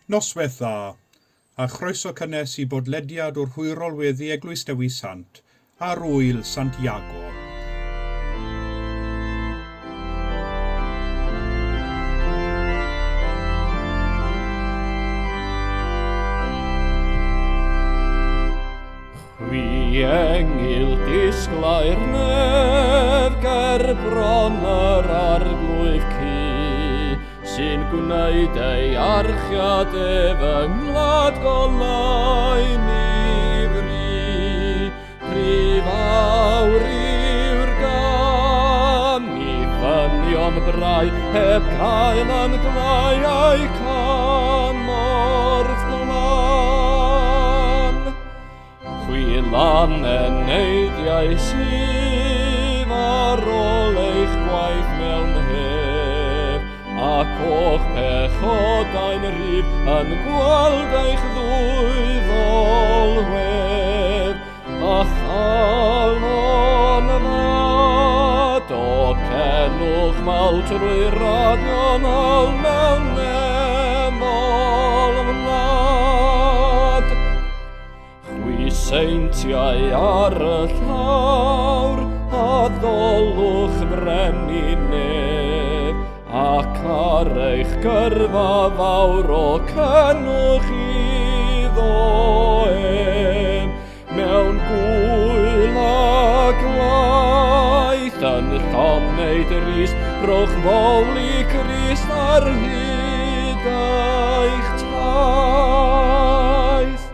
Noswaith dda, a chroeso cynnes i bodlediad o'r hwyrol weddi Eglwys Dewi Sant ar Ŵyl Sant Iago. Chwi engyl disglair nef ger bron yr arglwydd cu, sy'n gwneud ei archiad ef yng ngwlad goleuni fri. Rhy fawr yw'r gan i ddynion brau heb gael yn glai a'u cymorth glân. Chwi lan eneidiau sydd ar ôl eich gwaith mewn hef, ac o'ch pechodau'n rhydd yn gweld eich ddwyddol wedd, a chalon fad o cenwch mawl trwy radio'n hawl mewn nemol wlad. Chwi seintiau ar y llawr, a ddolwch frenin nef, ac ar eich gyrfa fawr o cenwch iddo ef, mewn gwyl a gwaith yn llon neu drist, rhowch fowl i Grist ar hyd eich taith.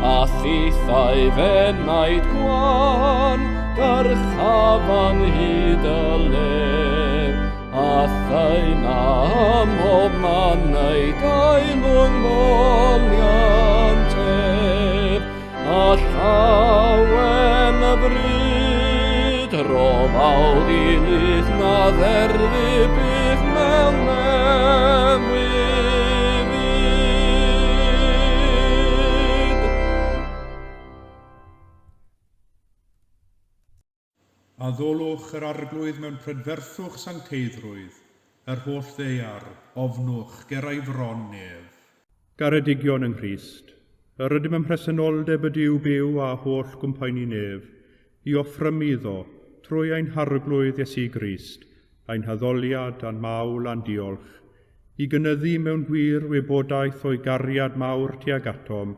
A thithau fenaid gwan, dyrchafan hyd y lef, a thyna ym mhob man ei dailwng moliant ef, a llawen y bryd, rofawd i lith na dderfu byth mewn nemwydd. Addolwch yr Arglwydd mewn prydferthwch sancteiddrwydd, yr holl ddaear, ofnwch, ger ei fron ef. Garedigion yng Nghrist, yr ydym ym mhresenoldeb y Duw byw a holl gwmpaeni nef, i offrymu iddo, trwy ein Harglwydd Iesu Grist, ein haddoliad a'n mawl a'n diolch, i gynyddu mewn gwir wybodaeth o'i gariad mawr tuag atom,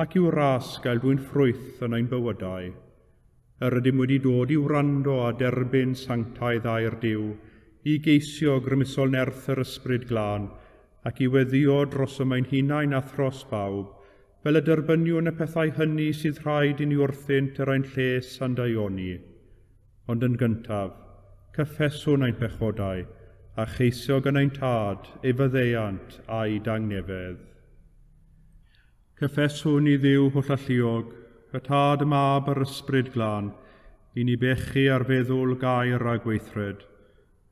ac i'w ras gael dwyn ffrwyth yn ein bywydau. Yr ydym wedi dod i wrando a derbyn sanctaidd air Duw, i geisio grymusol nerth yr Ysbryd Glân, ac i weddïo drosom ein hunain a thros bawb, fel y derbyniwn y pethau hynny sydd rhaid i ni wrthynt er ein lles a'n daioni. Ond yn gyntaf, cyffeswn ein pechodau, a cheisio gan ein Tad ei faddeuant a'i dangnefedd. Cyffeswn i Dduw hollalluog, y Tad, y Mab a'r Ysbryd Glân, i ni bechu ar feddwl, gair a gweithred.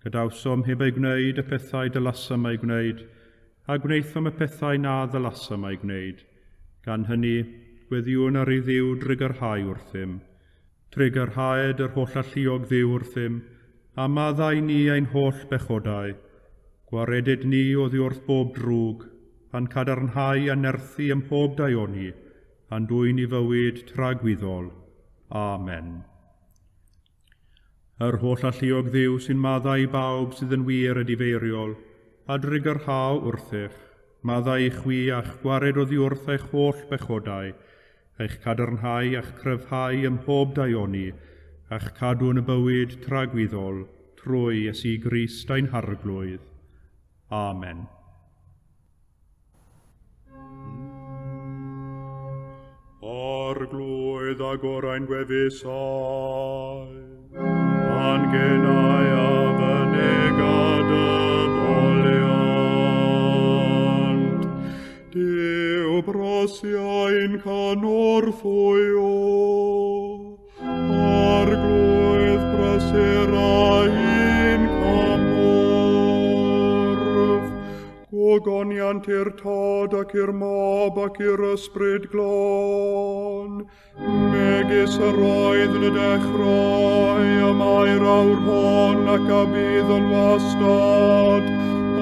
Gadawsom heb eu gwneud y pethau dylasom eu gwneud, a gwnaethom y pethau na ddylasom eu gwneud. Gan hynny, gweddïwn ar i Dduw drugarhau wrthym. Trugarhaed yr hollalluog Dduw wrthym, a maddau ni ein holl bechodau. Gwareded ni oddi wrth bob drwg, a'n cadarnhau a nerthu ym mhob daioni, a'n dwyn i fywyd tragwyddol. Amen. Yr hollalluog Dduw sy'n maddau i bawb sydd yn wir edifeiriol, a drugarhau wrthych, maddau i chwi a'ch gwared oddi wrth eich holl bechodau, eich cadarnhau a'ch cryfhau ym mhob daioni, a'ch cadw yn y bywyd tragwyddol, trwy Iesu Grist ein Harglwydd. Amen. Arglwydd agor ein gwefusau, a'n genau a fynega dy foliant. Duw brosiau'n cynorthwyo, Arglwydd brysur ein cymorth. Gogoniant i'r Tad ac i'r Mab ac i'r Ysbryd Glân, megis yr oedd yn y dechrau, y mae'r awr hon ac a bydd yn wastad,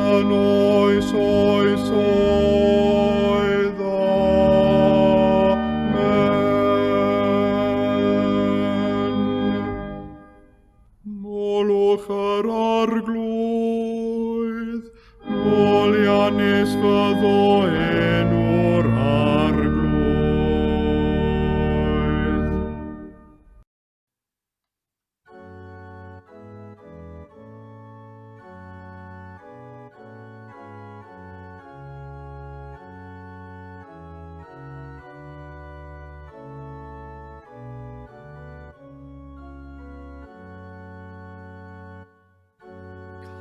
yn oes oes oes. Canys fyddo enw'r Arglwydd.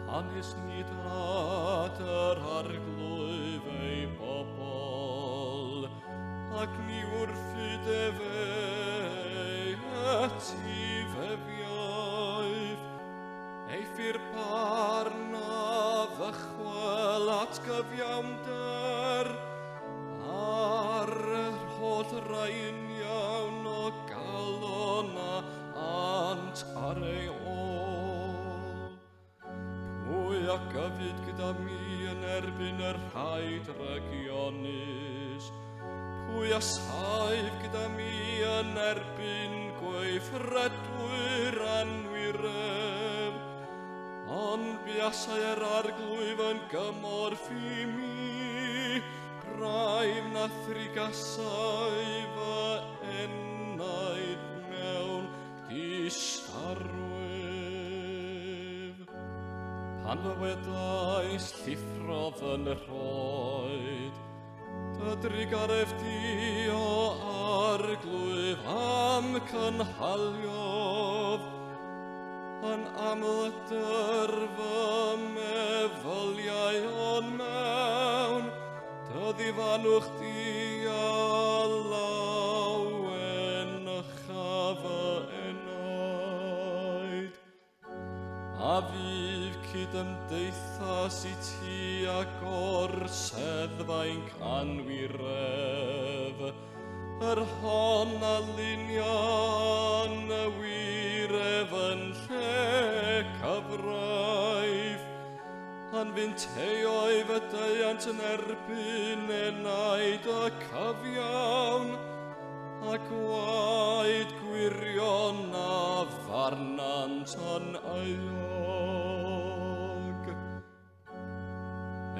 Canys nid at yr arglwydd ei bobl, ac ni wrthyd efe ei etifeddiaeth. Eiff i'r barn a ddychwel at gyfiawnder, ar yr holl rai uniawn o galon a ant ar ei ôl. Pwy a gyfyd gyda mi yn erbyn y rhai drygionus? Pwy a saif gyda mi yn erbyn gweithredwyr anwiredd? Ond buasai yr arglwydd yn gymorth i mi, braidd na thrigasai fy enaid mewn distarwydd. Pan ddywedais llithrodd yn y rhoed, dy drugaredd di o arglwydd am cynhaliodd, yn aml dyrf fy meddyliau o'n mewn, dy ddifanwch di a lawenycha fy enaid. A fydd cydymdeithas i ti a gorseddfainc anwiredd, yr hon a lunian y wiref yn lle cyfraith, yn fynteoedd y deuant yn erbyn enaid y cyfiawn, a gwaed gwirion a farnant yn euog.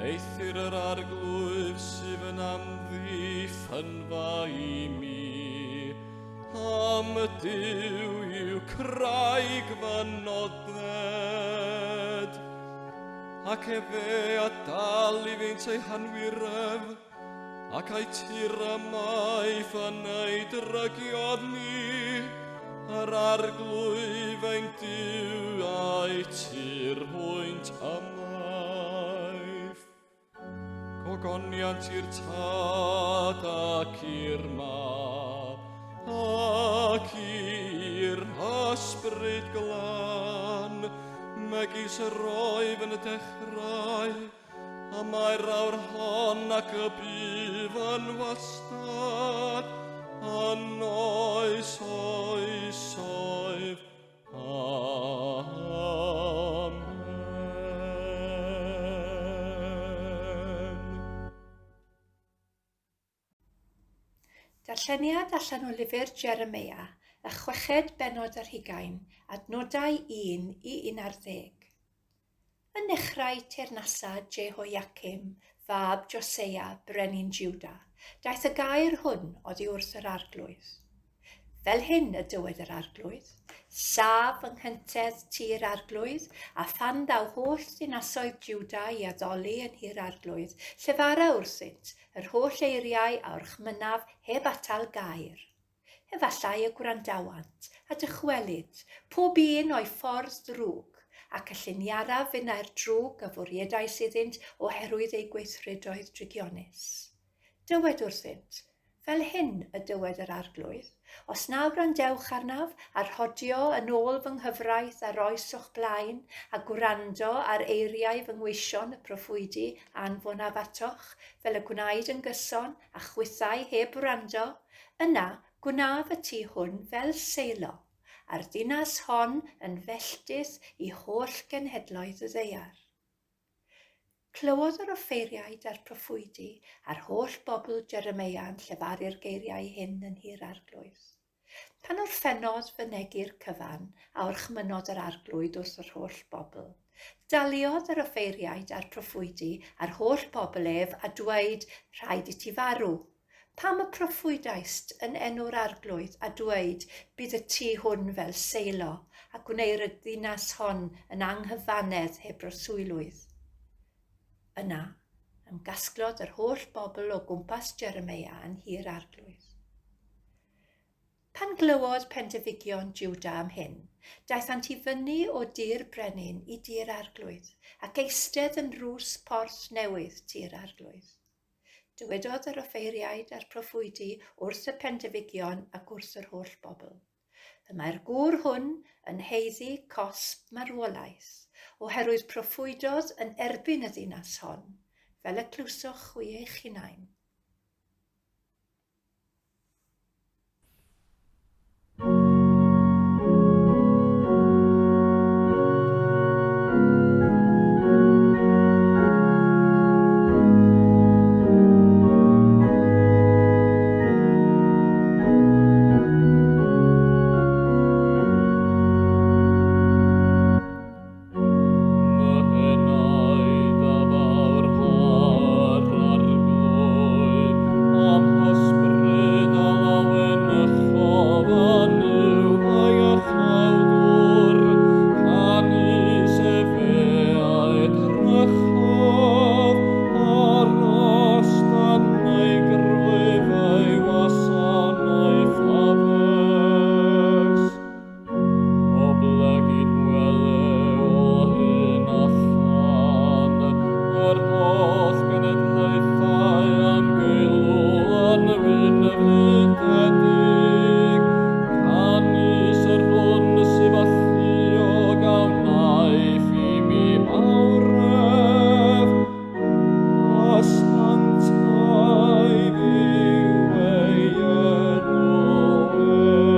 Eithr yr arglwydd sydd yn amddiffynfa i mi, am y Duw yw craig fy nodned, ac efe a dal i fynt ei hanwiref, ac a'i tir ymaith yn ei drygiodd ni, yr arglwydd ein Duw a'i tir hwynt ymaith. Gogoniant i'r Tad ac i'r Mab, ac i'r Ysbryd Glân, megis yr oedd yn y dechrau, a mae'r awr hon ac y bydd yn wastad, yn oes oesoedd. Amen. Darlleniad allan o lyfr Jeremeia, y chweched bennod ar hugain, adnodau 1 i 11. Yn nechrau teyrnasa Jehoiacim, fab Joseia, brenin Juda, daeth y gair hwn oddi wrth yr arglwydd. Fel hyn y dywed yr arglwydd, saf yng nghyntedd tŷ'r arglwydd, a phan ddaw holl ddinasoedd Juda i addoli yn nhŷ'r arglwydd, llefara wrthynt yr holl eiriau a orchmynnaf heb atal gair. Efallai y gwrandawant, a dychwelyd, pob un o'i ffordd ddrwg, ac y lliniaraf finnau'r drwg a fwriedais iddynt oherwydd eu gweithredoedd drygionus. Dywed wrthynt, fel hyn y dywed yr arglwydd, os na wrandewch arnaf, a rhodio yn ôl fy nghyfraith a roes o'ch blaen, a gwrando ar eiriau fy ngweision y proffwydi a anfonaf atoch, fel y gwnaed yn gyson, a chwithau heb wrando, yna gwnaf y tŷ hwn fel Seilo, a'r ddinas hon yn felltith i holl genhedloedd y ddaear. Clywodd yr offeiriaid a'r proffwydi a'r holl bobl Jeremeia yn llefaru'r geiriau hyn yn nhŷ'r arglwydd. Pan orffennodd fynegi'r cyfan a orchmynnodd yr arglwydd wrth yr holl bobl, Daliodd yr offeiriaid a'r proffwydi a'r holl bobl ef a dweud, Rhaid i ti farw. Pam y proffwydaist yn enw'r Arglwydd a dweud, Bydd y tŷ hwn fel Seilo, a gwneir y ddinas hon yn anghyfannedd heb broswylwydd? Yna, ymgasglodd yr holl bobl o gwmpas Jeremeia yn nhŷ'r Arglwydd. Pan glywodd pendefigion Jwda am hyn, daethant i fyny o dŷ'r brenin i dŷ'r arglwydd, ac eistedd yn nrws porth newydd tŷ'r arglwydd. Dywedodd yr offeiriaid a'r proffwydi wrth y pendefigion ac wrth yr holl bobl, Y mae'r gŵr hwn yn haeddu cosb marwolaeth, oherwydd proffwydodd yn erbyn y ddinas hon, fel y clywsoch chwi eich hunain. Oblegid wele o hyn allan yr holl genedlaethau am geilw yn wynfydedig, canys yr hwn sydd alluog a wnaiff i mi fawredd, a sanctaidd yw ei enw ef.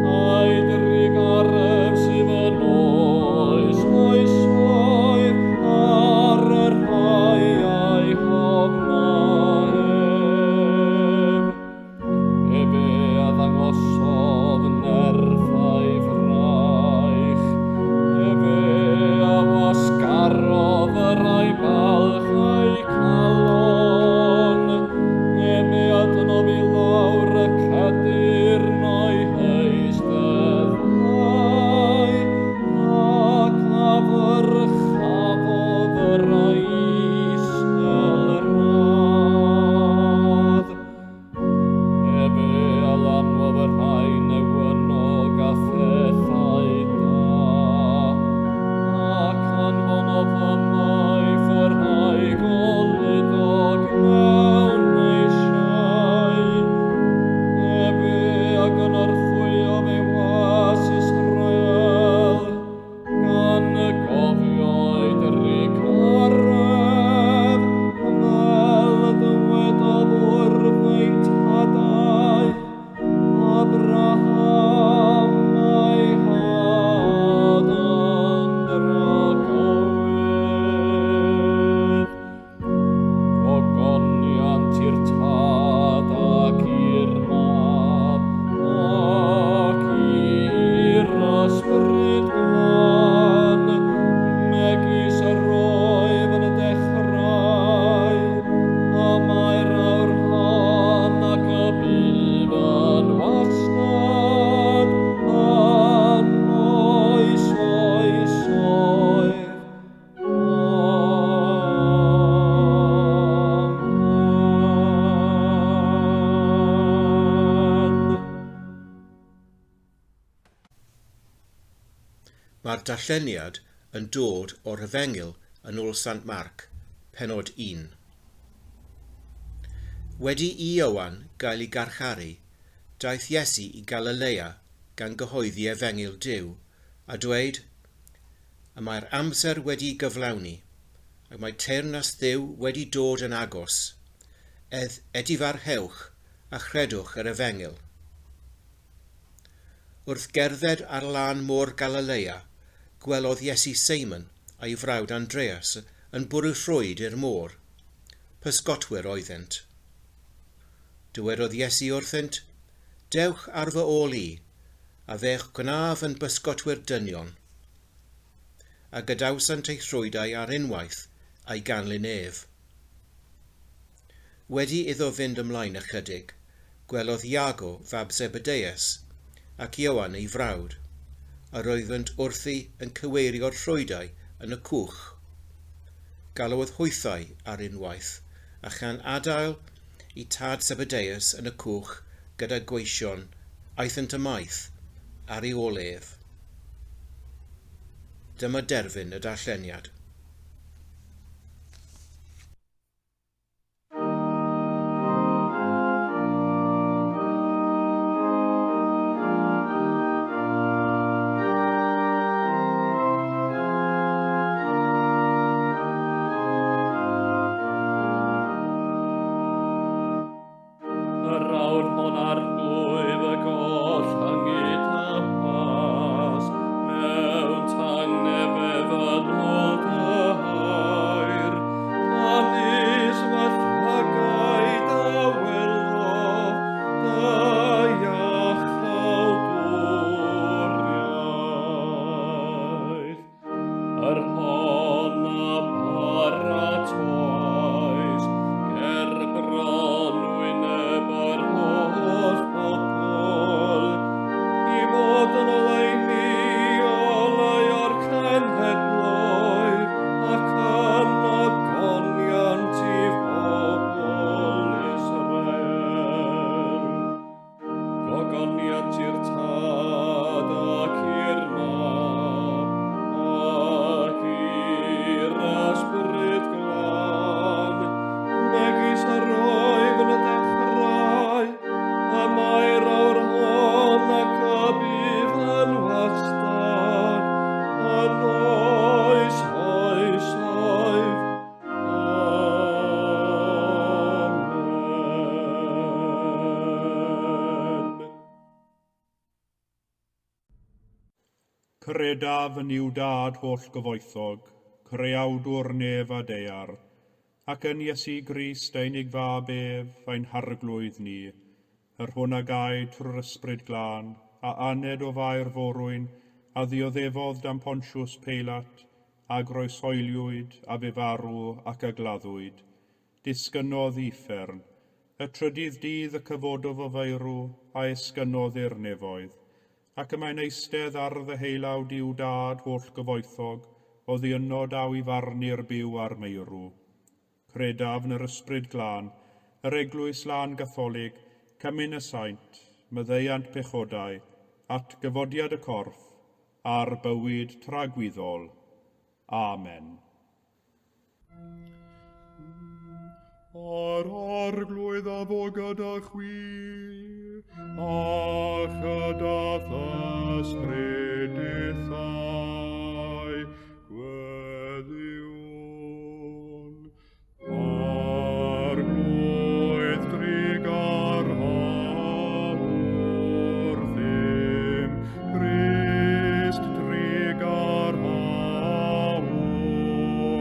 A'i drugaredd sydd yn oes oesoedd ar y rhai a'i hofna ef. Efe a ddangosodd nerth a'i fraich, efe a wasgarodd y rhai balch eu calon, efe a dynnodd i lawr y cedyrn o'i heisteddau, ac a ddyrchafodd y rhai isel radd. Efe a lanwodd y rhai newynog â phethau da, ac anfonodd ymaith y rhai goludog mewn eisiau. Efe a gynorthwyodd ei was Israel, gan gofio ei drugaredd, fel y dywedodd wrth ein tadau, Abraham a'i had yn dragywydd. Gogoniant i'r Tad ac i'r Mab ac i'r Ysbryd Glân, megis yr oedd yn y dechrau, y mae'r awr hon ac y bydd yn wastad, yn oes oesoedd. Amen. Mae'r darlleniad yn dod o'r Efengyl yn ôl Sant Marc, pennod 1. Wedi i Ioan gael ei garcharu, daeth Iesu i Galilea gan gyhoeddi Efengyl Duw, a dweud, Y mae'r amser wedi'i gyflawni, ac mae teyrnas Dduw wedi dod yn agos. Edd edifarhewch a chredwch yr Efengyl. Wrth gerdded ar lan môr Galilea, gwelodd Iesu Seimon a'i frawd Andreas yn bwrw rhwyd i'r môr. Pysgotwyr oeddent. Dywedodd Iesu wrthynt, Dewch ar fy ôl i, a fe'ch gwnaf yn bysgotwyr dynion. A gadawsant eu rhwydau ar unwaith a'i ganlyn ef. Wedi iddo fynd ymlaen ychydig, gwelodd Iago fab Zebedeus ac Ioan ei frawd, yr oeddent wrthi yn cyweirio'r rhwydau yn y cwch. Galwodd hwythau ar unwaith, a chan adael i tad Zebedeus yn y cwch gyda gweision, aethant ymaith ar ei ôl ef. Dyma derfyn y darlleniad. Yr awr hon arglwydd y gollyngu tapas, mewn tangnefedd yn ôl dy air, canys fy llygaid a welodd dy iachawdwriaeth. Yr hon a paratoais ger bron wyneb yr holl bobl, i fod yn oleuni oleuo'r cenhedloedd ac yn ogoniant i bobl Israel. Gogoniant i'r Tad ac i'r Mab ac i'r Ysbryd Glân, megis yr oedd yn y dechrau, y mae'r awr hon ac y bydd yn wastad, yn oes oesoedd. Amen. Credaf yn Nuw Dad holl gyfoethog, creawdwr nef a daear, ac yn Iesu Grist ei unig fab ef, ein harglwydd ni, yr hwn a gaed trwy'r Ysbryd Glân, a aned o Fair Forwyn, a ddioddefodd dan Pontius Peilat, a groeshoeliwyd, a fe farw ac a gladdwyd. Disgynnodd i uffern. Y trydydd dydd y cyfododd o feirw, a esgynnodd i'r nefoedd. Ac y mae'n eistedd ar ddeheulaw Duw Dad holl gyfoethog, oddi yno daw i farnu'r byw a'r meirw. Credaf yn yr Ysbryd Glân, yr Eglwys Lân Gatholig, cymun y saint, maddeuant pechodau, atgyfodiad y corff, a'r bywyd tragwyddol. Amen. A'r Arglwydd a fo gyda chwi, a chyda ysbryd dithau, gweddïwn. Arglwydd drugarha wrthym, Crist drugarha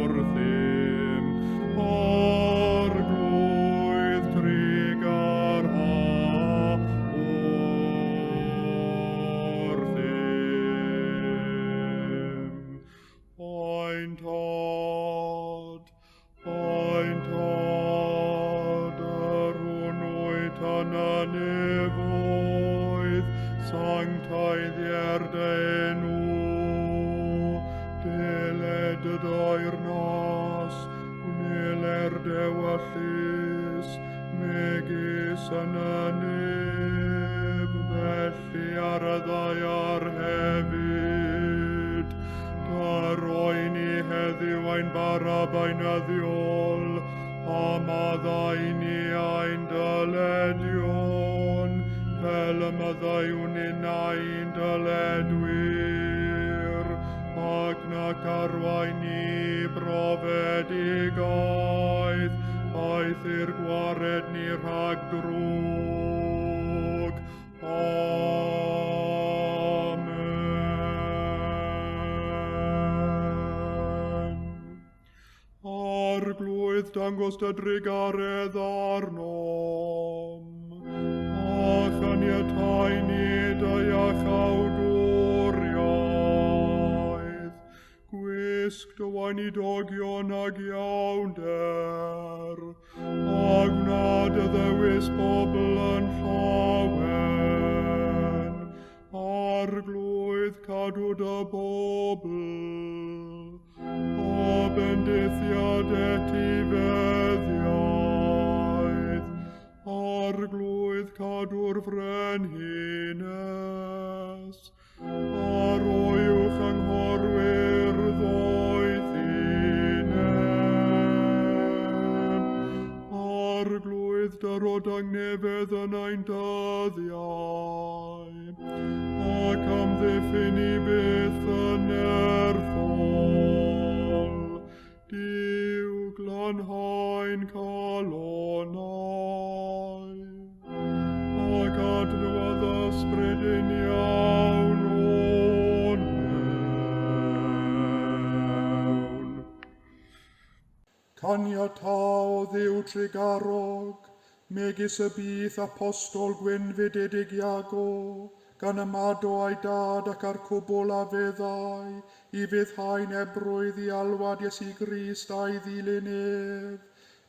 wrthym, Arglwydd drugarha wrthym. Ein Tad, ein Tad, yr hwn wyt yn y nefoedd, sancteiddier dy enw, deled dy deyrnas, gwneler dy ewyllys, megis yn y nef, felly ar y ddaear hefyd. Dyro i ni heddiw ein bara beunyddiol, a maddau i ni ein dyledion, fel y maddeuwn ninnau i'n dyledwyr, ac nac arwain ni i brofedigaeth, eithr gwared ni rhag drwg. Amen. Arglwydd, dangos dy drugaredd arnom, a chaniatau ni dy iacháu. Gwisg dy weinidogion ag iawnder, a gwna dy ddewis bobl yn llawen. Arglwydd, cadw dy bobl, a bendithiad etifeddiaeth. Arglwydd, cadw'r frenhines, a roiwch anghorwyr ddoethineb. Arglwydd, dyro dangnefedd yn ein dyddiau, ac amddiffyn i byth yn nerthol. Duw, glanhau'n calonnau, ac adnewyddu ysbryd uniawn o'n mewn. Caniatao Dduw trugarog, megis y bydd apostol gwynfydedig Iago, gan ymado â'i dad ac â'r cwbl a feddai, i fuddhau'n ebrwydd i alwad Iesu Grist a'i ddilyn ef.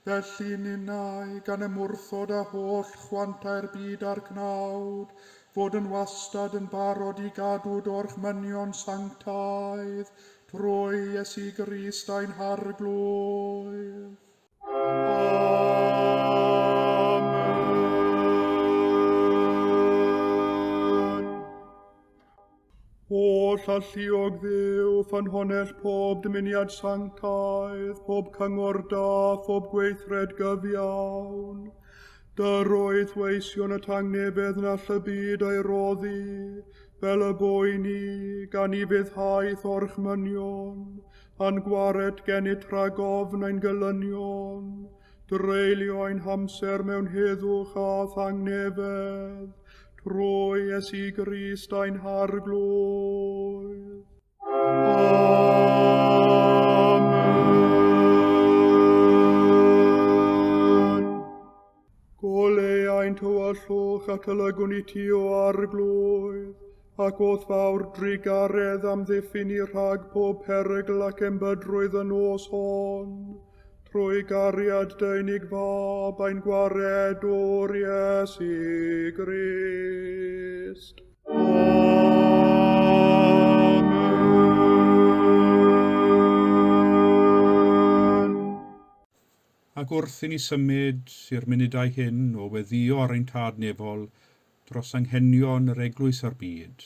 Felly ninnau, gan ymwrthod â holl chwantau'r byd a'r cnawd, fod yn wastad yn barod i gadw dorchmynion sanctaidd, trwy Iesu Grist ein Harglwydd. Amen. Holl alluog Dduw, ffynhonnell pob dymuniad sanctaidd, pob cyngor da, phob gweithred gyfiawn. Dyroedd weision y tangnefedd na all y byd ei roddi, fel y bo i ni, gan i fuddhaeth orchmynion, a'n gwared gennyt rhag ofn ein gelynion, dreulio ein hamser mewn heddwch a thangnefedd, trwy Iesu Grist ein Harglwydd. Amen. Goleu ein tywyllwch ac olygwn i ti, o Arglwydd, ac o'th fawr drugaredd amddiffyn ni rhag pob perygl ac embydrwydd y nos hon, trwy gariad dy unig fab ein gwaredwr Iesu Grist. Amen. Ac wrth i ni symud i'r munudau hyn o weddïo ar ein Tad Nefol dros anghenion yr eglwys a'r byd,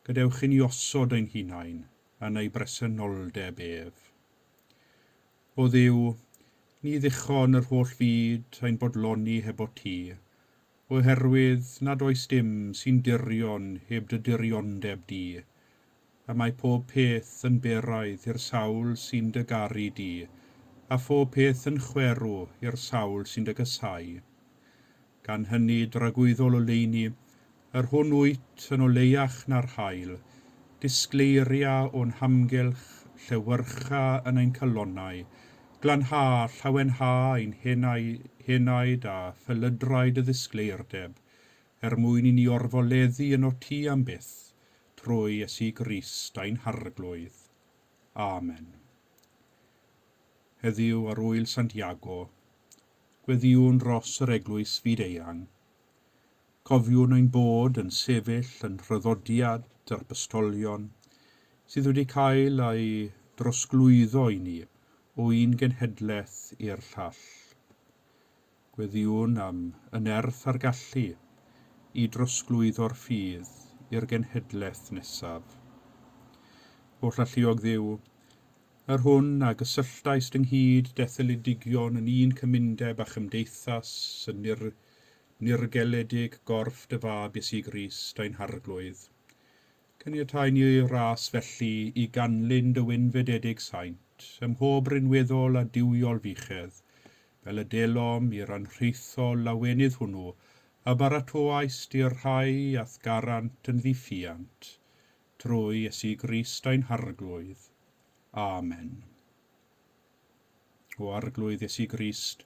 gadewch i ni osod ein hunain yn ei bresenoldeb ef. O Dduw, ni ddichon yr holl fyd ein bodloni hebot ti, oherwydd nad oes dim sy'n dirion heb dy diriondeb di, a mae pob peth yn beraidd i'r sawl sy'n dy garu di, a phob peth yn chwerw i'r sawl sy'n dy gasáu. Gan hynny dragwyddol oleuni, yr hwn wyt yn oleuach na'r haul, disgleiria o'n hamgylch, llewyrcha yn ein calonnau, glanha, llawenha ein henaid a phelydrau dy ddisgleirdeb, er mwyn i ni orfoleddu yno ti am byth, trwy Iesu Grist ein Harglwydd. Amen. Heddiw ar ŵyl Sant Iago, gweddïwn dros yr eglwys fyd-eang. Cofiwn ein bod yn sefyll yn nhraddodiad yr apostolion sydd wedi cael ei drosglwyddo i ni o un genhedlaeth i'r llall. Gweddïwn am y nerth a'r gallu i drosglwyddo'r ffydd i'r genhedlaeth nesaf. Holl alluog Dduw, yr hwn a gysylltaist ynghyd detholedigion yn un cymundeb a chymdeithas yn nirgeledig gorff dy fab Iesu Grist ein Harglwydd. Caniatáu ni ras felly i ganlyn dy wynfydedig saint, ym mhob rinweddol a duwiol fuchedd, fel y delom i'r anrhaethol lawenydd hwnnw, a baratoaist i'r rhai a'th garant yn ddiffuant, trwy Iesu Grist ein Harglwydd. Amen. O Arglwydd Iesu Grist,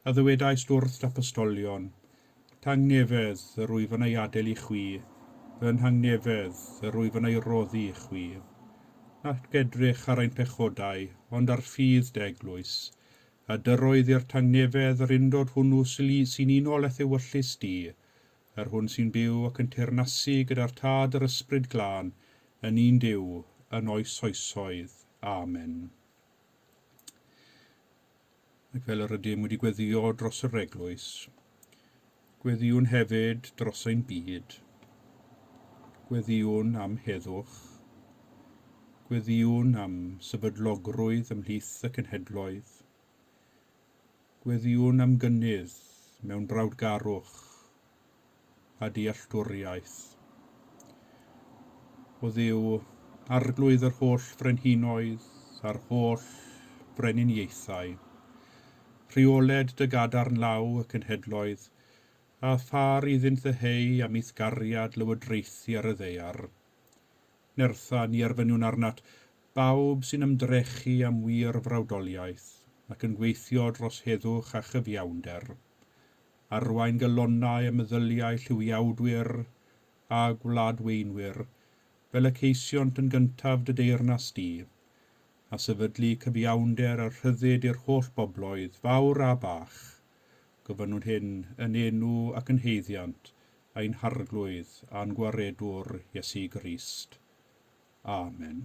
a ddywedaist wrth apostolion, tangnefedd yr wyf yn ei adael i chwi, fy nhangnefedd yr wyf yn ei roddi i chwi. Nac edrych ar ein pechodau, ond ar ffydd dy eglwys, a dyroedd i'r tangnefedd yr undod hwnnw sy'n unol â'th ewyllys di, yr hwn sy'n byw ac yn teyrnasu gyda'r Tad yr Ysbryd Glân, yn un Duw, yn oes oesoedd. Amen. Ac fel yr ydym wedi gweddio dros yr eglwys, gweddiwn hefyd dros ein byd. Gweddiwn am heddwch. Gweddiwn am sefydlogrwydd ymhlith y cenhedloedd. Gweddiwn am gynnydd mewn brawdgarwch a dealltwriaeth. O Dduw, arglwydd yr holl frenhinoedd a'r holl freniniaethau, rheoled dy gadarn law y cenhedloedd, a phar iddynt ddyheu am i'th gariad lywodraethu ar y ddaear. Nertha ni erfyniwn arnat, bawb sy'n ymdrechu am wir frawdoliaeth ac yn gweithio dros heddwch a chyfiawnder. Arwain galonnau a meddyliau lliwiawdwyr a gwladweinwyr, fel y ceisiont yn gyntaf dy deyrnas di, a sefydlu cyfiawnder a rhyddid i'r holl bobloedd, fawr a bach. Gofynnwn hyn yn enw ac yn haeddiant ein Harglwydd a'n Gwaredwr Iesu Grist. Amen.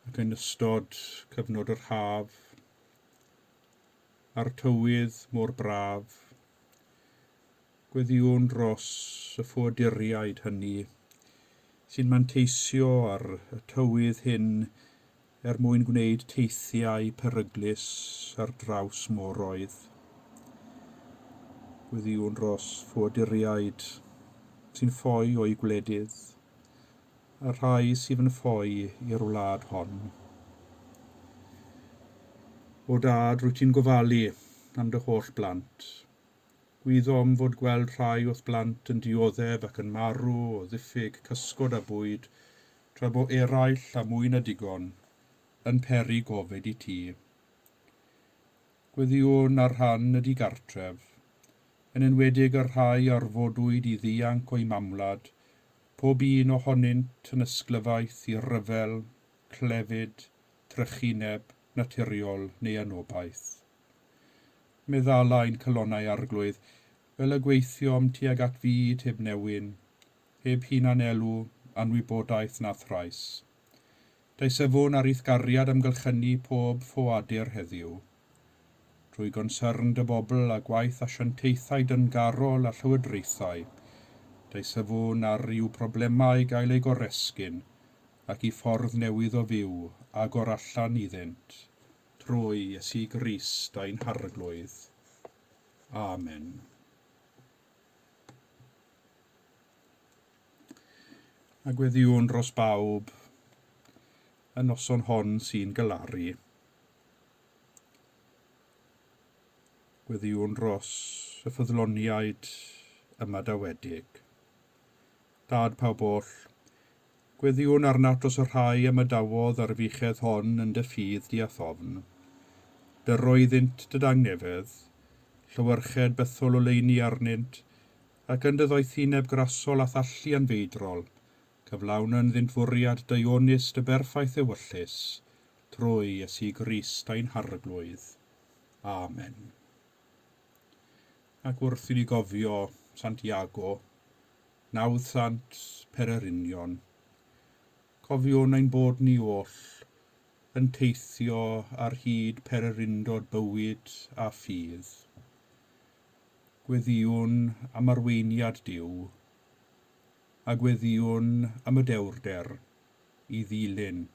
Ac yn ystod cyfnod yr haf, a'r tywydd mor braf, gweddiwn dros y ffoaduriaid hynny sy'n manteisio ar y tywydd hyn er mwyn gwneud teithiau peryglus ar draws moroedd. Gweddiwn dros ffoaduriaid sy'n ffoi o'u gwledydd, a'r rhai sydd yn ffoi i'r wlad hon. O Dad, rwyt ti'n gofalu am dy holl blant. Gwyddom fod gweld rhai o'th blant yn dioddef ac yn marw o ddiffyg cysgod a bwyd, tra bo eraill a mwy na digon yn peri gofid i ti. Gweddiwn ar rhan y digartref, yn enwedig y rhai orfodwyd i ddianc o'u mamwlad, pob un ohonynt yn ysglyfaeth i ryfel, clefyd, trychineb, naturiol neu anobaith. Meddala ein calonnau Arglwydd, fel y gweithiom tuag at fyd heb newyn, heb hunan-elw, anwybodaeth na thrais. Deisyfwn ar i'th gariad amgylchynu pob ffoadur heddiw. Trwy gonsyrn dy bobl a gwaith asiantaethau dyngarol a llywodraethau, deisyfwn ar i'w problemau gael eu goresgyn ac i ffordd newydd o fyw agor allan iddynt, trwy Iesu Grist ein Harglwydd. Amen. A gweddiwn dros bawb y noson hon sy'n galaru. Gweddiwn dros y ffyddloniaid ymadawedig. Dad pawb oll, gweddiwn arnat dros y rhai ymadawodd ar y fuchedd hon yn dy ffydd di a thofn. Dyro iddynt dy dangnefedd, llewyrched bythol oleuni arnynt, ac yn dy ddoethineb grasol a thallu anfeidrol, cyflawn ynddynt fwriad daionus dy berffaith ewyllys, trwy Iesu Grist ein Harglwydd. Amen. Ac wrth i ni gofio Sant Iago, nawdd sant pererinion, cofiwn ein bod ni oll yn teithio ar hyd pererindod bywyd a ffydd. Gweddiwn am arweiniad Duw, a gweddiwn am y dewrder i ddilyn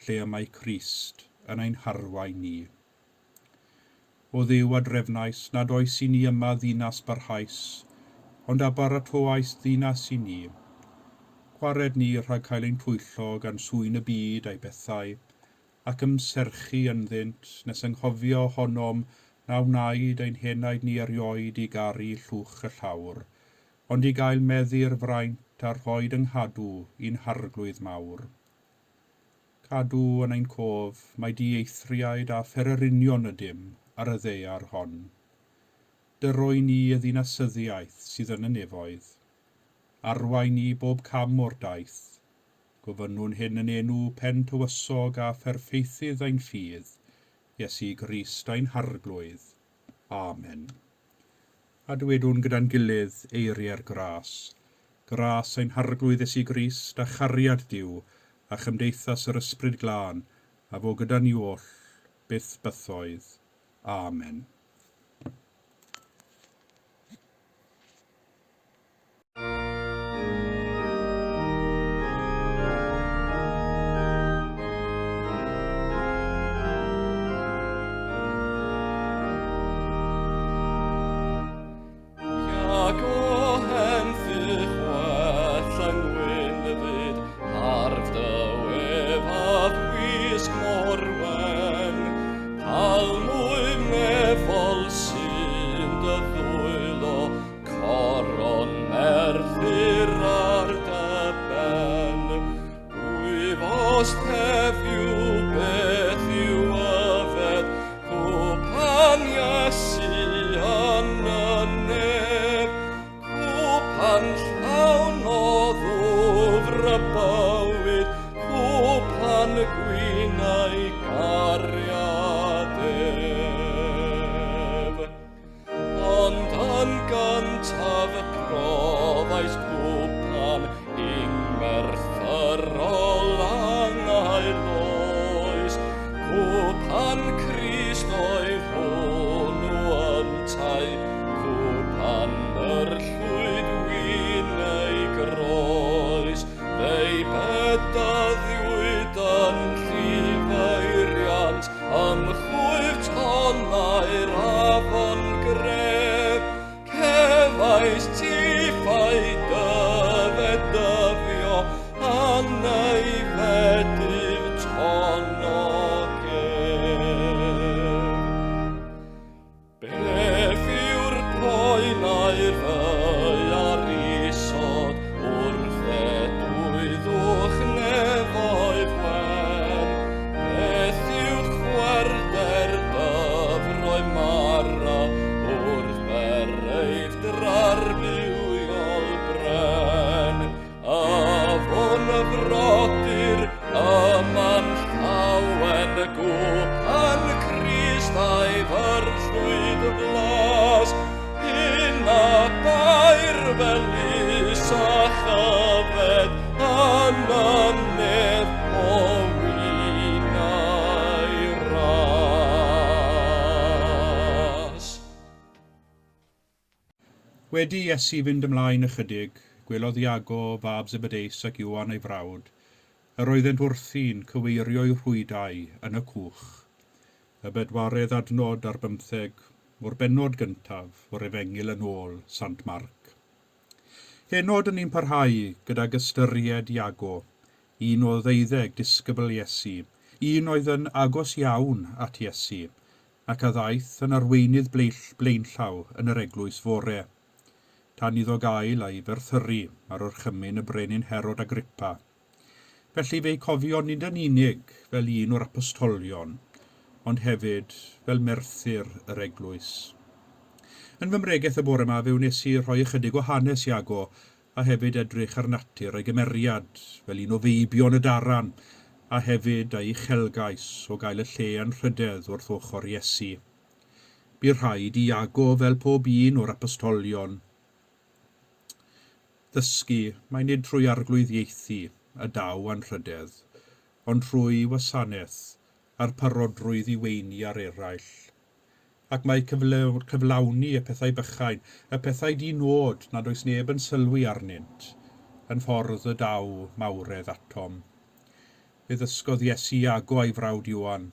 lle y mae Crist yn ein harwain ni. O Dduw a drefnais nad oes i ni yma ddinas barhaus, ond a baratoais ddinas i ni. Gwared ni rhag cael ein twyllo gan swyn y byd a'i bethau, ac ymserchu ynddynt nes anghofio ohonom na wnaed ein henaid ni erioed i garu llwch y llawr, ond i gael meddu'r fraint a rhoed yng nghadw i'n Harglwydd mawr. Cadw yn ein cof mai dieithriaid a phererinion ydym ar y ddaear hon. Dyroi ni y ddinasyddiaeth sydd yn y nefoedd. arwain ni bob cam o'r daith. Gofynnwn hyn yn enw pen tywysog a pherffeithydd ein ffydd, Iesu Grist ein Harglwydd. Amen. A dywedwn gyda'n gilydd eiriau'r gras. Gras ein Harglwydd Iesu Grist a chariad Duw a chymdeithas yr Ysbryd Glân a fo gyda ni oll, byth bythoedd. Amen. Wedi Iesu fynd ymlaen ychydig, gwelodd Iago, fab Zebedeus ac Ioan ei frawd, yr oeddent wrthi'n cyweirio'u rhwydau yn y cwch. Y bedwaredd adnod ar bymtheg o'r bennod gyntaf o'r Efengyl yn ôl Sant Marc. Heno dyn ni'n parhau gydag ystyried Iago, un o ddeuddeg disgybl Iesu, un oedd yn agos iawn at Iesu, ac a ddaeth yn arweinydd blaenllaw yn yr eglwys fore, tan iddo gael ei ferthyru ar orchymyn y brenin Herod Agrippa. Felly fe'i cofion nid yn unig fel un o'r apostolion, ond hefyd fel merthyr yr eglwys. Yn fy mhregeth y bore yma fe wnes i rhoi ychydig o hanes Iago a hefyd edrych ar natur ei gymeriad fel un o feibion y daran a hefyd ei uchelgais o gael y lle anrhydedd wrth ochr Iesu. Bu rhaid i Iago fel pob un o'r apostolion ddysgu mai nid trwy arglwyddiaethu y daw anrhydedd, ond trwy wasanaeth a'r parodrwydd i weini ar eraill. Ac mae cyflawni y pethau bychain, y pethau di-nod nad oes neb yn sylwi arnynt, yn ffordd y daw mawredd atom. Fe ddysgodd Iesu Iago a'i frawd Ioan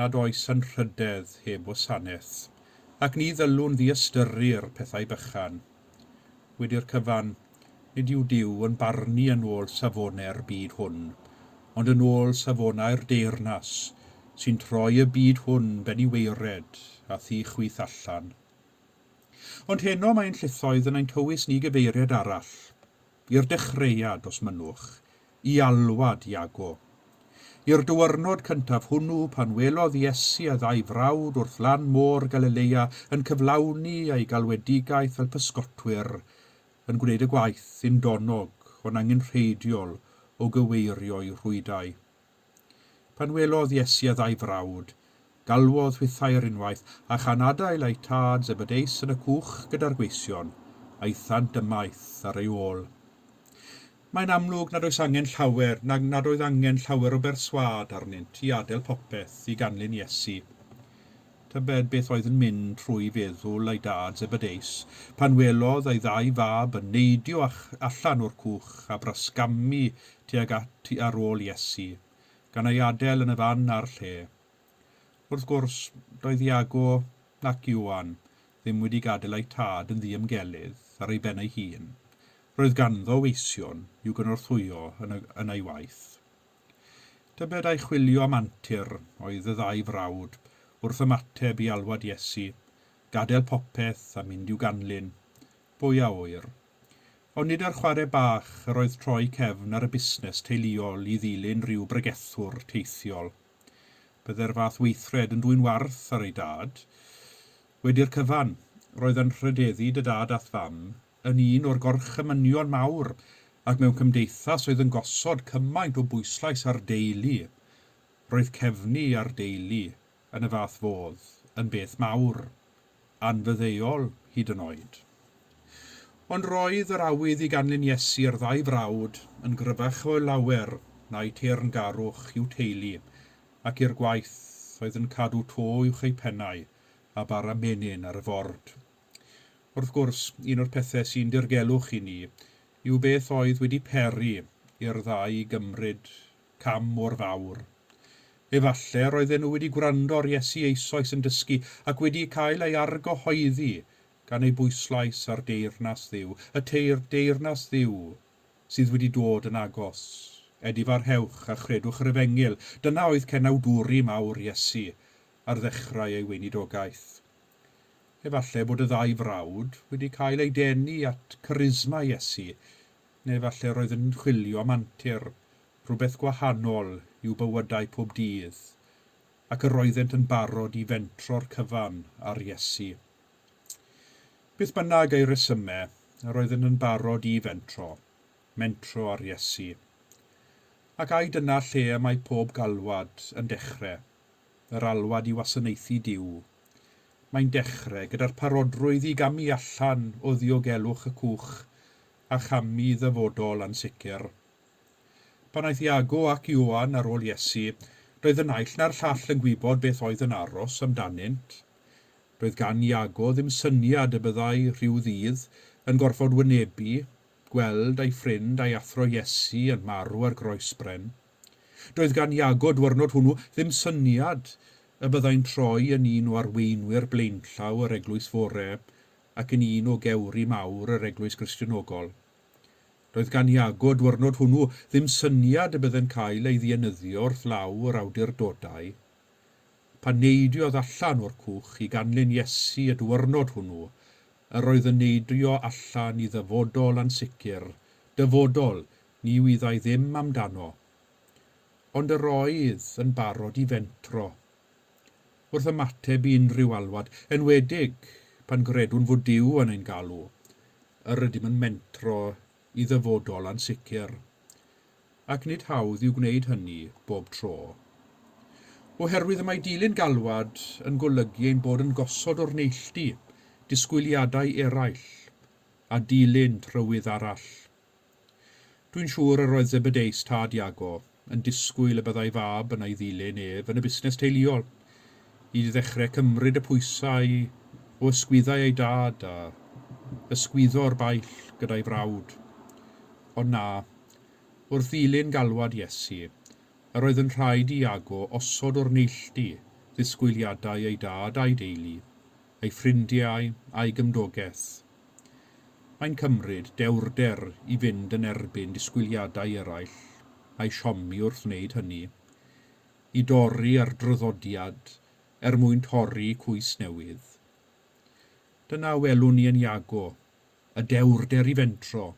nad oes anrhydedd heb wasanaeth, ac ni ddylwn ddiystyru'r pethau bychan. Wedi'r cyfan, nid yw Duw yn barnu yn ôl safonau'r byd hwn, ond yn ôl safonau'r deyrnas, sy'n troi y byd hwn ben i waered a thu chwith allan. Ond heno mae'n llithoedd yn ein tywys ni gyfeiriad arall, i'r dechreuad, os mynnwch, i alwad Iago. I'r diwrnod cyntaf hwnnw pan welodd Iesu a ddau frawd wrth lan môr Galilea yn cyflawni ei galwedigaeth fel pysgotwyr, yn gwneud y gwaith undonog ond angenrheidiol o gyweirio'i rhwydau. Pan welodd Iesu y ddau frawd, galwodd hwythau ar unwaith, a chan adael eu tad Zebedeus yn y cwch gyda'r gweision, aethant ymaith ar ei ôl. Mae'n amlwg nad oes angen llawer, nag nad oedd angen llawer o berswâd arnynt i adael popeth i ganlyn Iesu. Tybed beth oedd yn mynd trwy feddwl ei dad Zebedeus pan welodd ei ddau fab yn neidio allan o'r cwch a brasgamu tuag at ar ôl Iesu, gan ei adael yn y fan a'r lle. Wrth gwrs, doedd Iago nac Ioan ddim wedi gadael eu tad yn ddiymgelydd ar ei ben ei hun. Roedd ganddo weision i'w gynorthwyo yn, y, yn ei waith. Tybed ai chwilio am antur oedd y ddau frawd wrth ymateb i alwad Iesu, gadael popeth a mynd i'w ganlyn? Pwy a ŵyr? Ond nid ar chwarae bach yr oedd troi cefn ar y busnes teuluol i ddilyn rhyw bregethwr teithiol. Byddai'r fath weithred yn dwyn warth ar ei dad. Wedi'r cyfan, roedd anrhydeddu dy dad a'th fam yn un o'r gorchymynion mawr ac mewn cymdeithas oedd yn gosod cymaint o bwyslais ar deulu. Roedd cefnu ar deulu yn y fath fodd yn beth mawr, anfyddeuol hyd yn oed. Ond roedd yr awydd i ganlyn Iesu a'r ddau frawd yn gryfach o lawer na'u teyrngarwch i'w teulu ac i'r gwaith oedd yn cadw to uwch eu pennau a bara menyn ar y ford. Wrth gwrs, un o'r pethau sy'n dirgelwch i ni yw beth oedd wedi peri i'r ddau gymryd cam mor fawr. Efallai roedden nhw wedi gwrando ar Iesu eisoes yn dysgu ac wedi cael ei argyhoeddi gan ei bwyslais ar deyrnas Dduw, y teir deyrnas Dduw sydd wedi dod yn agos. Edifarhewch a chredwch yr efengyl, dyna oedd cenawdwri mawr Iesu ar ddechrau ei weinidogaeth. Efallai bod y ddau frawd wedi cael eu denu at charisma Iesu, neu efallai roedd yn chwilio am antur, rhywbeth gwahanol i'w bywydau pob dydd, ac yr oeddent yn barod i fentro'r cyfan ar Iesu. Beth bynnag ei resymau, yr oeddent yn barod i fentro, mentro ar Iesu. Ac ai dyna lle y mae pob galwad yn dechrau, yr alwad i wasanaethu Duw. Mae'n dechrau gyda'r parodrwydd i gamu allan o ddiogelwch y cwch a chamu i ddyfodol ansicr. Pan aeth Iago ac Ioan ar ôl Iesu, doedd y naill na'r llall yn gwybod beth oedd yn aros amdanynt. Doedd gan Iago ddim syniad y byddai rhyw ddydd yn gorfod wynebu gweld ei ffrind a'i athro Iesu yn marw ar groesbren. Doedd gan Iago dwyrnod hwnnw ddim syniad y byddai'n troi yn un o arweinwyr blaenllaw yr Eglwys Fore ac yn un o gewri mawr yr Eglwys Gristionogol. Doedd gan Iago dwyrnod hwnnw ddim syniad y byddai'n cael ei ddienyddio wrth law yr awdurdodau. Pan neidiodd allan o'r cwch i ganlyn Iesu y dwyrnod hwnnw, yr oedd yn neidio allan i ddyfodol ansicr, dyfodol Ni wyddai ddim amdano. Ond yr oedd yn barod i fentro. Wrth ymateb i unrhyw alwad, enwedig pan gredwn fod Duw yn ein galw, yr ydym yn mentro i ddyfodol ansicr. Ac nid hawdd yw gwneud hynny bob tro. Oherwydd y mae dilyn galwad yn golygu ein bod yn gosod o'r neilltu disgwyliadau eraill a dilyn trywydd arall. Dwi'n siŵr yr oedd Zebedeus, tad Iago, yn disgwyl y byddai fab yn ei ddilyn ef yn y busnes teuluol, i ddechrau cymryd y pwysau o ysgwyddau ei dad a ysgwyddo'r baill gyda'i frawd. Ond na, wrth ddilyn galwad Iesu, yr oedd yn rhaid i Iago osod o'r neilltu ddisgwyliadau ei dad a'i deulu, ei ffrindiau a'i gymdogaeth. Mae'n cymryd dewrder i fynd yn erbyn disgwyliadau eraill a'i siomi wrth wneud hynny, i dorri ar draddodiad er mwyn torri cwys newydd. Dyna welwn ni yn Iago, y dewrder i fentro,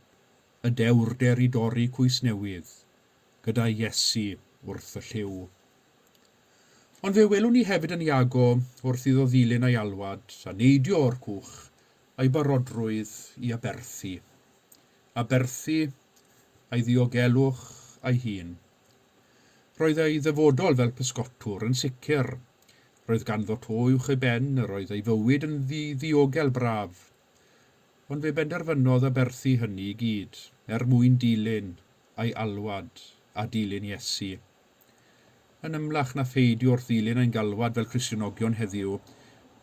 y dewrder i dorri cwys newydd, gyda Iesu wrth y llyw. Ond fe welwn ni hefyd yn Iago wrth iddo ddilyn ei alwad a neidio o'r cwch a'i barodrwydd i aberthu. Aberthu a'i ddiogelwch ei hun. Roedd ei ddyfodol fel pysgotwr yn sicr. Roedd ganddo to uwch ei ben, yr oedd ei fywyd yn ddiogel braf. Ond fe benderfynodd aberthu hynny i gyd, er mwyn dilyn ei alwad a dilyn Iesu. Yn ymlach na pheidio wrth ddilyn ein galwad fel Cristnogion heddiw,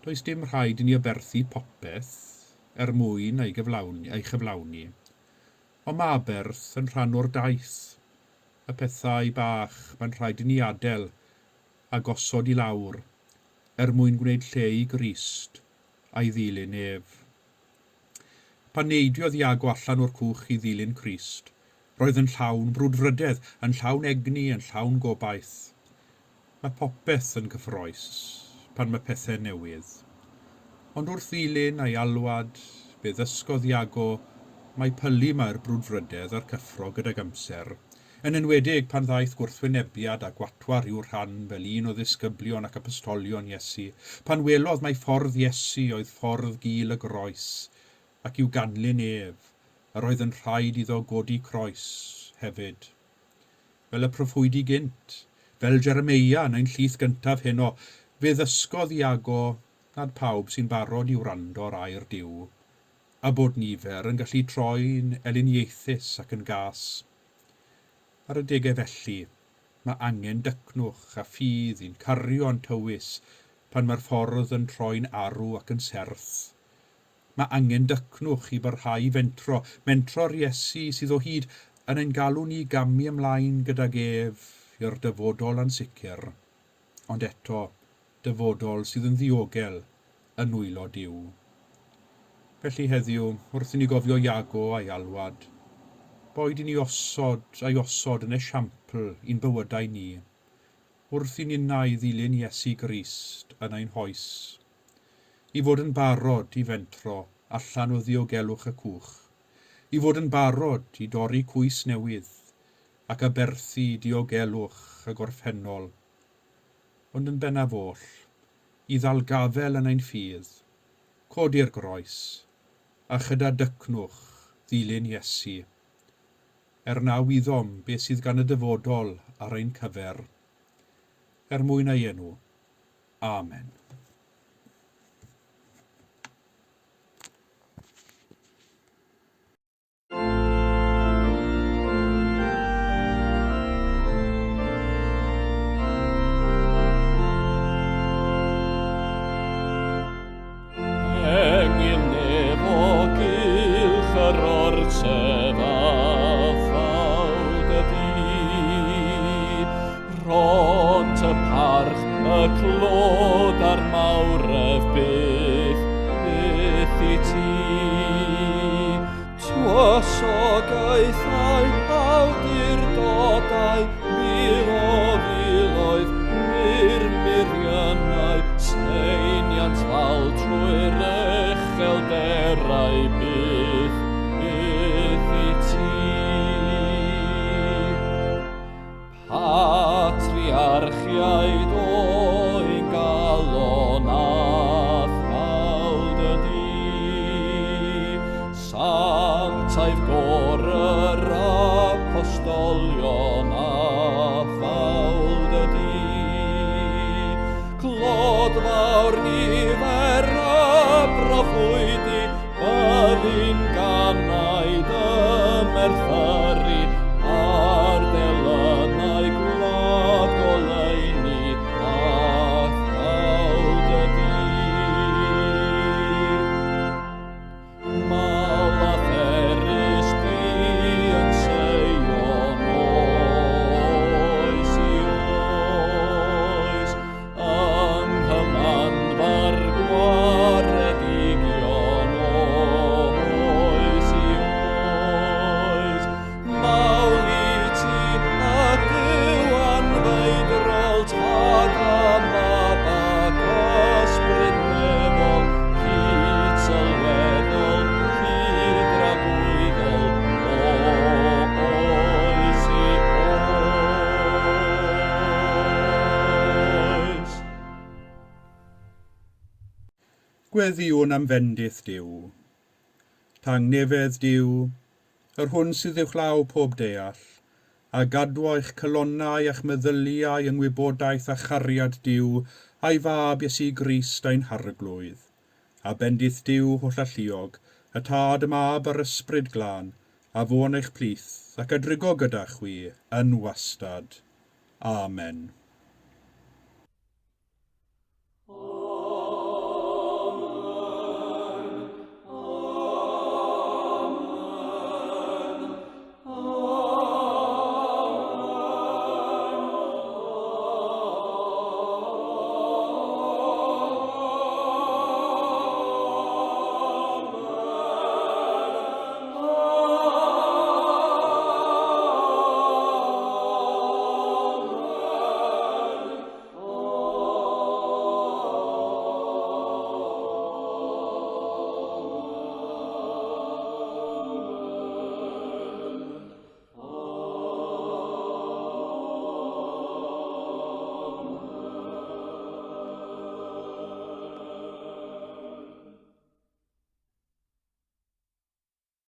does dim rhaid i ni aberthu popeth er mwyn ei gyflawni, ei chyflawni. Ond mae aberth yn rhan o'r daith. Y pethau bach mae'n rhaid i ni adael a gosod i lawr er mwyn gwneud lle i Grist a'i ddilyn ef. Pan neidiodd Iago allan o'r cwch i ddilyn Crist, roedd yn llawn brwdfrydedd, yn llawn egni, yn llawn gobaith. Mae popeth yn gyffrous pan mae pethau newydd. Ond wrth ddilyn a'i alwad, fe ddysgodd Iago mai pylu mae'r brwdfrydedd a'r cyffro gydag amser, yn enwedig pan ddaeth gwrthwynebiad a gwatwar i'w rhan fel un o ddisgyblion ac apostolion Iesu, pan welodd mai ffordd Iesu oedd ffordd gul y groes, ac i'w ganlyn ef, yr oedd yn rhaid iddo godi croes hefyd. Fel y proffwydi gynt, fel Jeremeia yn ein llith gyntaf heno, fe ddysgodd Iago nad pawb sy'n barod i wrando ar air Duw, a bod nifer yn gallu troi'n elyniaethus ac yn gas. Ar adegau felly, mae angen dycnwch a ffydd i'n cario'n tywys pan mae'r ffordd yn troi'n arw ac yn serth. Mae angen dycnwch i barhau fentro, mentro'r Iesu sydd o hyd yn ein galw ni gamu ymlaen gydag ef i'r dyfodol ansicr, ond eto dyfodol sydd yn ddiogel yn nwylo Duw. Felly heddiw, wrth i ni gofio Iago a'i alwad, boed i ni osod a'i osod yn esiampl i'n bywydau ni, wrth i ninnau ddilyn Iesu Grist yn ein hoes, i fod yn barod i fentro allan o ddiogelwch y cwch, i fod yn barod i dorri cwys newydd ac aberthu diogelwch y gorffennol, ond yn bennaf oll, i ddal gafel yn ein ffydd, codi'r groes, a chyda dycnwch ddilyn Iesu, er na wyddom beth sydd gan y dyfodol ar ein cyfer. Er mwyn ei enw. Amen. Engyl nef o gylch yr orsedd a ffawd y di. Rhont y parch, y clod a'r mawredd byth, byth i ti. Tywysogaethau, awdurdodau, mil o filoedd, murmuriannau, seiniant fal trwy'r uchelderau byth, byth i ti. Patriarchiaid o'n galon a ffawd y di. Sanctaidd gôr yr apostolion a ffawd y di. Clod fawr nifer a broffwydi, byddin ganaid y merthyri, a'r delynau gwlad goleuni a ffawd y di. Mal a therys di yn Seion oes i oes, yng nghymanfa'r gwaredigion oes i oes. Mawl i ti a Duw anfeidrol, Tad a Mab ac Ysbryd nefol, cyd-sylweddol, cyd-dragwyddol, o oes i oes. Gweddïwn am fendith Duw. Tangnefedd Duw, yr hwn sydd uwchlaw pob deall, a gadwo eich calonnau a'ch meddyliau yng ngwybodaeth a chariad Duw a'i fab Iesu Grist ein Harglwydd. A bendith Duw hollalluog, y Tad, y Mab a'r Ysbryd Glân, a fo yn eich plith ac a drigo gyda chwi yn wastad. Amen.